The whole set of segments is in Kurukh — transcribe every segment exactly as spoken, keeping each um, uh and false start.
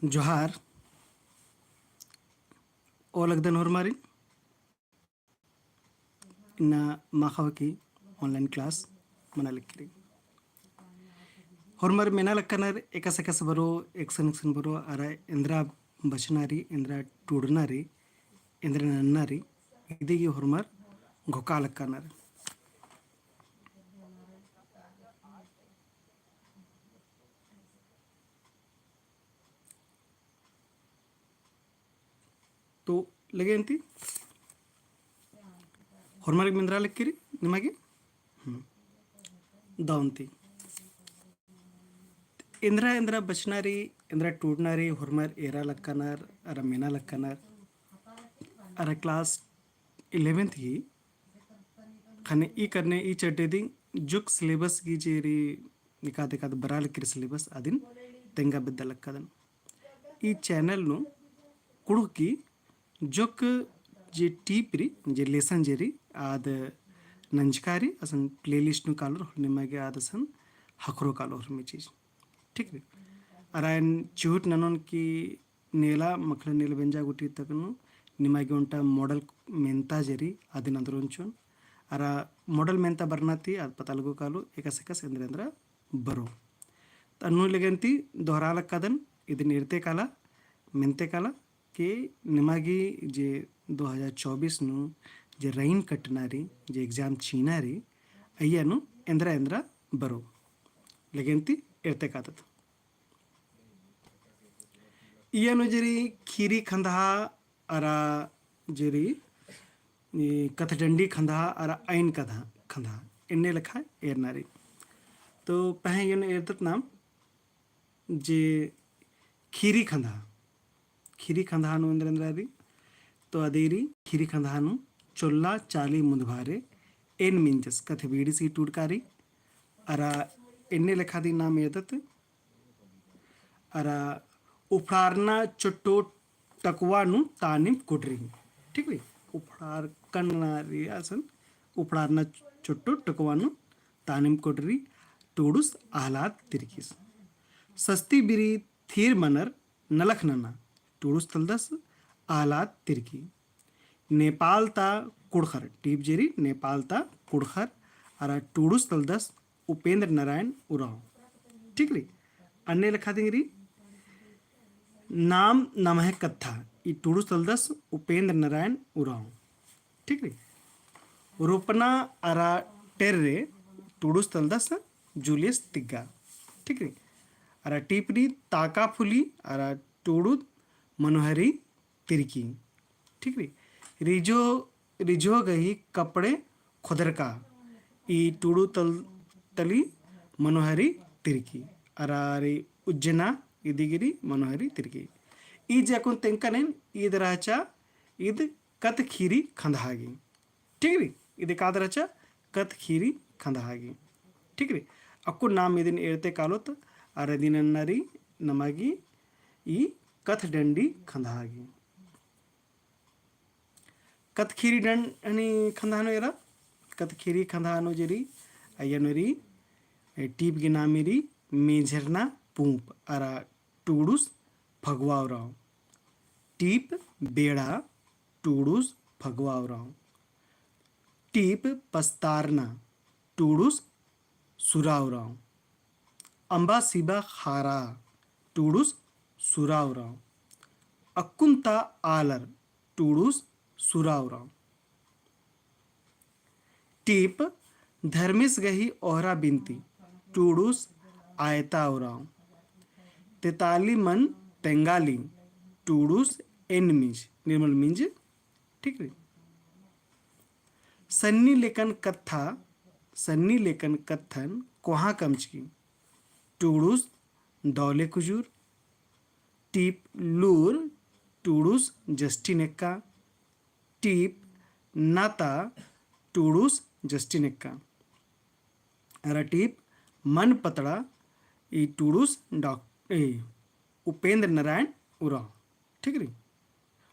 जोहार। ओलगदन होरमारिन। इन्ना माख़ा हूँ की online class मना लगी रई। होरमर मेना लक्कनर एकासे एकासे बरो, एकसन एकसन बरो, अरा एन्दरा बचना रई, एन्दरा टूड़ना रई, एन्दरा नन्ना रई, इदी गही होरमर घोखा लक्कनर। तो लगे अन्ती होरमर मेंदरा लगी रई निमा गे। हम्म। दौ अन्ती। एन्दरा एन्दरा बचना रई, एन्दरा टूड़ना रई, होरमर एरा लक्कनर, अरा मेना लक्कनर, अरा class eleventh ही ख़ने ई करने ई चड्डे दिम जोक syllabus गही जे रई एकाद एकाद बरा लगी रई syllabus अदिन तेंगा बेद्दा लक्कदन। ई channel नू कुँड़ुख़ गही जोक जे टीप रई, जे lesson जे रई, आद नंजका रई, असन playlist नू कालोर, होले निमा गे आद असन ख़क्खरो कालोर होरमी चीज। ठीक रई। अरा एन चिहुट ननोन की नेला, मखला नेला बेंजा गूटी तक नू निमा गे ओन्टा model मेन्ता जे रई, अदिन अंदरोन चिओन। अरा model मेन्ता बरना ती आद पता लगो कालो, एकासे एकासे एन्दरा एन्दरा बरो। त अन्नु लगे अन्ती दोहरा लक्कदन, इदिन एरते काला, मेन्ते काला, कि निमा गे जे दो हजार चौबीस नू जे रईन कटना रई, जे exam चिअना रई, अइय्या नू एन्दरा एन्दरा बरो। लगे अन्ती एरते कादत। इय्या नू जे रई ख़ीरी ख़ंदहा अरा जे रई, ई कथडंडी ख़ंदहा अरा अइन कथा ख़ंदहा, एन्ने लेखा एरना रई। तो पहें इय्या नू एरदत नाम जे ख़ीरी ख़ंदहा, ख़ीरी ख़ंदहा नू एन्दरा एन्दरा रई, तो अदी रई ख़ीरी ख़ंदहा नू चोल्ला चाली मुन्दभारे एन मिंजस कत्थ बीड़ी सी टूड़का रई, अरा एन्ने लेखा दिम नाम एरदत, अरा उफड़ारना चोट्टो टकवा नू तानिम कोडरी। ठीक रई? उफड़ारकन ना रई असन, उफड़ारना चोट्टो टकवा नू तानिम कोडरी, टूड़ुस आह्लाद तिरकिस। सस्ती बिरी थीर मनर नलख नना, टूड़ुस तलदस आह्लाद तिरकी। नेपाल ता कुँड़ुख़र, टीप जे रई नेपाल ता कुँड़ुख़र, अरा टूड़ुस तलदस उपेंद्र नारायण उराँव। ठीक रई? अन्ने लेखा दिम रई नाम नम्है कत्था, ई टूड़ुस तलदस उपेंद्र नारायण उराँव। ठीक रई? रोपना अरा टेर्रे टूड़ुस तलदस जूलियस तिग्गा। ठीक रई? अरा टीप रई ताका फुली अरा टूड़ुस मनोहरी तिरकी। ठीक रई? रिझो, रिझो गही कपड़े खोदरका, ई टूड़ुस तल-, तली मनोहरी तिरकी। अरा रई उज्जना, इदी गही रई मनोहरी तिरकी। ई जे अक्कुन तेंगकन एन, ईद रहचा, ईद कत्थ ख़ीरी ख़ंदहा गे। ठीक रई? इदी काद रहचा कत्थ ख़ीरी ख़ंदहा गे। ठीक रई? अक्कुन नाम इदिन एरते कालोत, अरा इदिन नन्ना रई नमा गे ई कत्थ डंडी ख़ंदहा गे। कत्थ ख़ीरी डं-, हनी ख़ंदहा नू एरा, कत्थ ख़ीरी ख़ंदहा नू जे रई, अइय्या नू रई, ए, टीप गही नामे रई, मेंझरना पूंप, अरा टूड़ुस फगुआ उराँव। टीप बेड़ा, टूड़ुस फगुआ उराँव। टीप पस्तारना, टूड़ुस सुरा उराँव। अम्बा सिबा ख़ारा, टूड़ुस सुरा उराँव। अक्कुन ता आलर, टूड़ुस सुरा उराँव। टीप धर्मेस गही ओहरा बिनती, टूड़ुस आयता उराँव। तेताली मन तेंगाली, टूड़ुस एन मिंज, निर्मल मिंज। ठीक रई? सन्नी लेकन कत्था, सन्नी लेकन कत्थन कोहाँ कमचकी, टूड़ुस दौले कुजूर। टीप लूर, टूड़ुस जस्टिन एक्का। टीप नाता, टूड़ुस जस्टिन एक्का। अरा टीप मन पतड़ा, ई टूड़ुस डॉक-, ए, उपेंद्र नारायण उराँव। ठीक रई?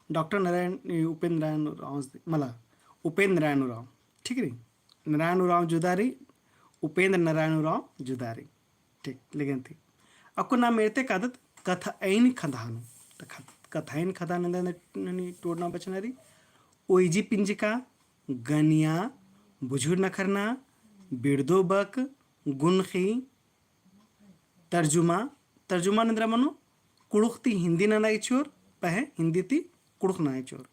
डॉक्टर नारायण, ए, उपेंद्र नारायण उराँव मला, उपेंद्र नारायण उराँव। ठीक रई? नारायण उराँव जुदा रई, उपेंद्र नारायण उराँव जुदा रई। ठीक, लेकिन थी। अक्कुन नाम एरते कादत, कथअइन खंदहा नू। त कथ-, कथअइन खंदहा नू एन्देर ननी टूड़ना बचना रई। ओइजी पिंजका, गनिया, बुझुर नखरना, बिड़दो बक, गुनखी, तर्जुमा, तर्जुमा एन्देर मनो, कुँड़ुख़ ती हिन्दी नना चिओर, पहें हिन्दी ती कुँड़ुख़ नना चिओर।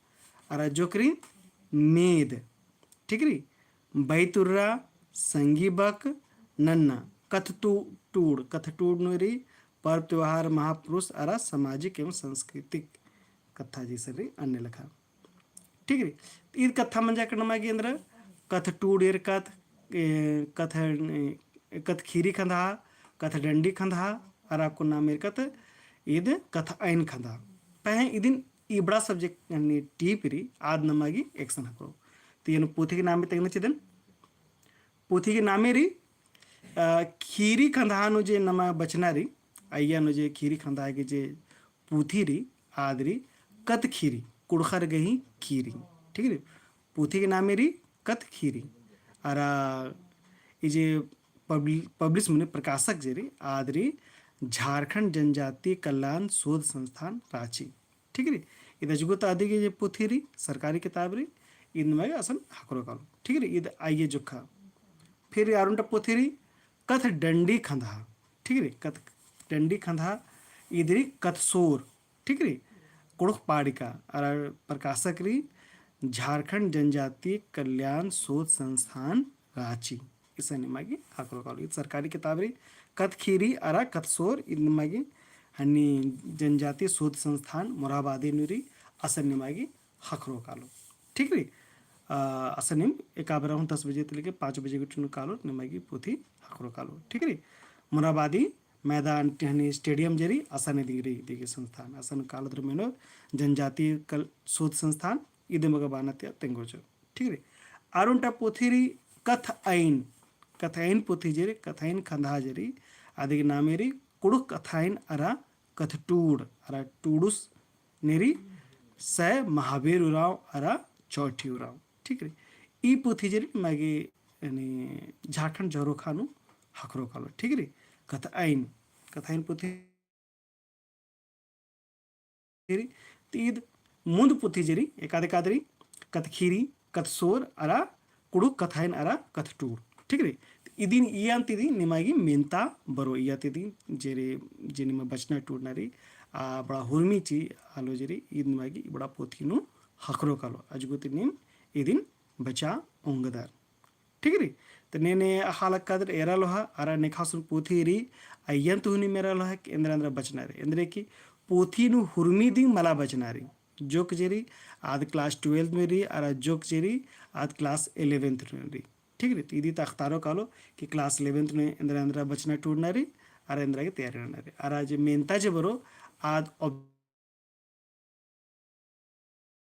अरा जोक रई मेद, ठीक रई, बैतुर्रा, संगी बक, नन्ना, कथटू-, टूड़, कथटूड़ नू रई, पर्व त्योहार, महापुरुष अरा सामाजिक एवं सांस्कृतिक कत्था जैसे रई अन्य लेखा। ठीक रई। ईद कत्था मंजा का नमा गे एन्देर कथटूड़ एरकत, ए, कथ, ए, कथख़ीरी खंदहा, कथडंडी खंदहा, अरा अक्कुन नाम एरकत ईद कथअइन खंदहा। पहें इदिन इबड़ा subject यानी टीप रई, आद नमा गे एकसन ख़क्खरो। तो एन पोथी के नामे तेंगना चिदन। पोथी के नामे रई, अ, ख़ीरी खंदहा नू जे नमा बचना रई, अइय्या नू जे ख़ीरी खंदहा गे जे पोथी रई, आद रई कथख़ीरी, कुँड़ुख़र गही ख़ीरी, ठीक रई। पोथी के नामे रई कथख़ीरी। अरा ई जे पब्लि-, publish मने प्रकाशक जे रई, आद रई झारखंड जनजातीय कल्याण शोध संस्थान राँची, ठीक रई। ईद अजगो ता अदिगे जे पोथी रई, सरकारी किताब रई, ईद नमा गे असन ख़क्खरो कालो, ठीक रई। ईद अइय्या जोक्खा। फिर आरुन्टा पोथी रई कथडंडी खंदहा, ठीक रई, कथडंडी खंदहा, ईद रई कथसोर, ठीक रई, कुँड़ुख़ पाड़िका, अरा प्रकाशक रई झारखंड जनजातीय कल्याण शोध संस्थान राँची। इसन निमा गे ख़क्खरो कालो। ईद सरकारी किताब रई, कथख़ीरी अरा कथसोर, ईद निमा गे हनी जनजातीय शोध संस्थान मोरहाबादी नू रई, असन निमा गे ख़क्खरो कालो। ठीक रई। अ, असन नीम एका बेरा हूँ दस बजे ती लेके पाँच बजे गुट्ठी नू कालो, निमा गे पोथी ख़क्खरो कालो। ठीक रई। मोरहाबादी मैदान टिहनी stadium जे रई, असन दिम रई, दिम संस्थान। असन कालो दर मेनो जनजातीय कल-, शोध संस्थान, इदे मगा बाना ती तेंगोचो। ठीक रई। आरुन्टा पोथी रई कथअइन, कथअइन पोथी जे रई, कथअइन खंदहा जे रई, अदिगे नामे रई कुँड़ुख़ कथअइन अरा कथटूड़, अरा टूड़ुस नेरी सै महावीर उराँव अरा चौठी उराँव। ठीक रई। ई पोथी जे रई नमा गे यानी झारखंड झरोखा नू ख़क्खरो कालो। ठीक रई। कथअइन, कथअइन पोथी रई। ती ईद मुन्द पोथी जे रई, एकाद एकाद रई, कथख़ीरी, कथसोर अरा कुँड़ुख़ कथअइन अरा कथटूड़। ठीक रई। इदिन इय्या ती इदिन निमा गे मेन्ता बरओ, इय्या ती इदिन जे रई, जे निमा बचना टूड़ना रई, आ बड़ा हुरमी ची आलो जे रई, ईद निमा गे बड़ा पोथी नू ख़क्खरो कालो। अजगो ती नीम इदिन बचा ओंगदर। ठीक रई। त ने ने अख़आ लक्कादर एरा लोहा, अरा नेखा सुन पोथी रई, अइय्या ती हूँ नीम एरा लोहा कि एन्देर एन्देर बचना रई। एन्देर की पोथी नू हुरमी दिम मला बचना रई। जोक जे रई आद class twelfth में रई, अरा जोक जे रई आद class eleventh में रई। ठीक रई। त इदी ता अख़तारो कालो कि class eleventh में एन्देर एन्देर बचना टूड़ना रई, अरा एन्देर गे तैयारी नना रई। अरा जे मेन्ता जे बरओ आद ob-,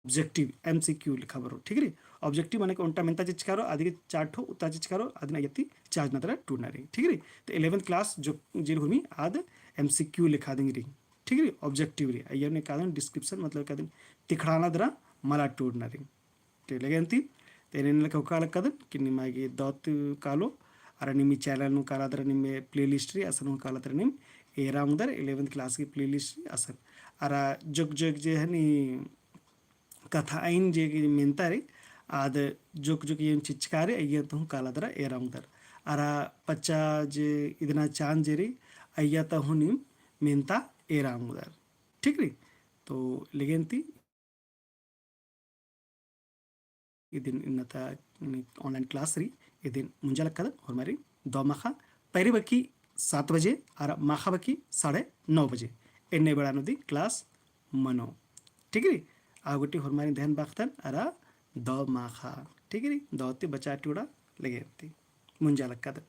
objective, M C Q लेखा बरओ। ठीक रई। Objective मने कि ओन्टा मेन्ता चिच्चका रओ, अदिगे चार ठो उत्तर चिच्चका रओ, अदिन अइय्या ती चार नतरा टूड़ना रई। ठीक रई। त eleventh class जो जे रई हुरमी आद M C Q लेखा दिम रई। ठीक रई। Objective रई। अइय्या ने कादन description मतलब कादन तिखड़ाना दरा मला टूड़ना रई। ठीक, लेगेन्ती, त एन्ने लेखा ओक्का लक्कादन कि निमा गे दौ ती कालो, अरा निम ई channel नू काला दरा निम playlist रई, असन हूँ काला दरा निम एरा ओंगदर eleventh class की playlist रई असन। अरा जोक जोक जे हनी कथअइन जे मेन्ता रई, आद जोक जोक एन चिच्चका रई, अइय्या ता हूँ काला दरा एरा ओंगदर। अरा पच्चा जे इदना चान जे रई, अइय्या ता हूँ निम मेन्ता एरा ओंगदर। ठीक रई? तो लेगेन्ती इदिन इन्ना ता online class रई, इदिन मुंजा लक्कादन, होरमारिन दौ माखा, पैरी बकी सात बजे, अरा माखा बकी साढ़े नौ बजे। एन्ने बेड़ा नू इदिन class मनो। ठीक रई? आ गुट्ठी होरमारिन ध्यान बअदन, अरा दौ माखा। ठीक रई? दौ ती बचा टूड़ा लेगेन्ती। मुंजा लक्कादन।